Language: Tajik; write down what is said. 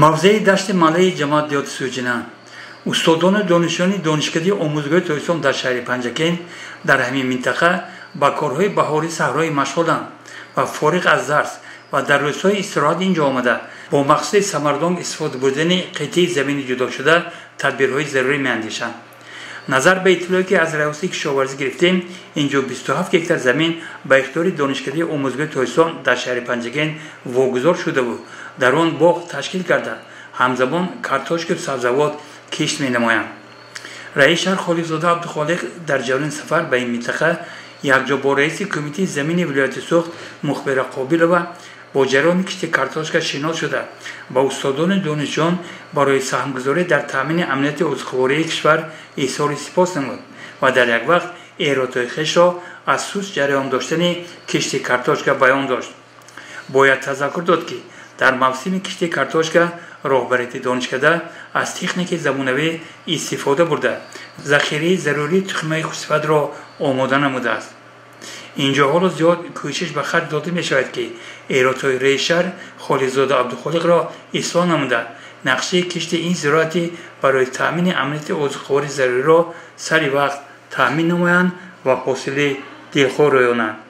Мавзеи дашти маҳаллаи ҷамоат деҳоти Суҷина. Устодону донишҷӯёни Донишкадаи омӯзгории Тоҷикистон дар шаҳри Панҷакент дар ҳамин минтақа ба корҳои баҳорӣ саҳроӣ машғуланд ва фориғ аз дарс ва дар рӯзҳои истироҳат ин ҷо омада, бо мақсади самаранок истифода бурдани қитъаи замини ҷудошуда тадбирҳои зарурӣ меандешанд. Назар ба иттилое, ки аз Раёсати кишоварзӣ гирифтем, ин ҷо 27 гектар замин ба ихтиёри Донишкадаи омӯзгории Тоҷикистон дар шаҳри Панҷакент вогузор шудаву дар он боғ ташкил карда, ҳамзамон картошкаю сабзавот кишт менамоянд. Раиси шаҳр Холиқзода Абдухолиқ дар ҷараёни сафар ба ин минтақа якҷо бо раиси Кумитаи замини вилояти Суғд Мухбира Қобилова бо ҷараёни кишти картошка шинос шуда, ба устодону донишҷӯён барои саҳмгузорӣ дар таъмини амнияти озуқавории кишвар изҳори сипос намуд ва дар як вақт эродҳои хешро аз суст ҷараён доштани кишти картошка баён дошт. Бояд тазаккур дод, ки дар мавсими кишти картошка роҳбарияти донишкада аз техникаи замонавӣ истифода бурда, захираи зарурии тухмиҳои хушсифатро омода намудааст. Инҷо ҳоло зиёд кӯшиш ба харҷ дода мешавад, ки эродҳои раиси шаҳр Холиқзода Абдухолиқро ислоҳ намуда, нақшаи кишти ин зироати барои таъмини амнияти озуқавории заруриро сари вақт таъмин намоянд ва ҳосили дилхоҳ рӯёнанд.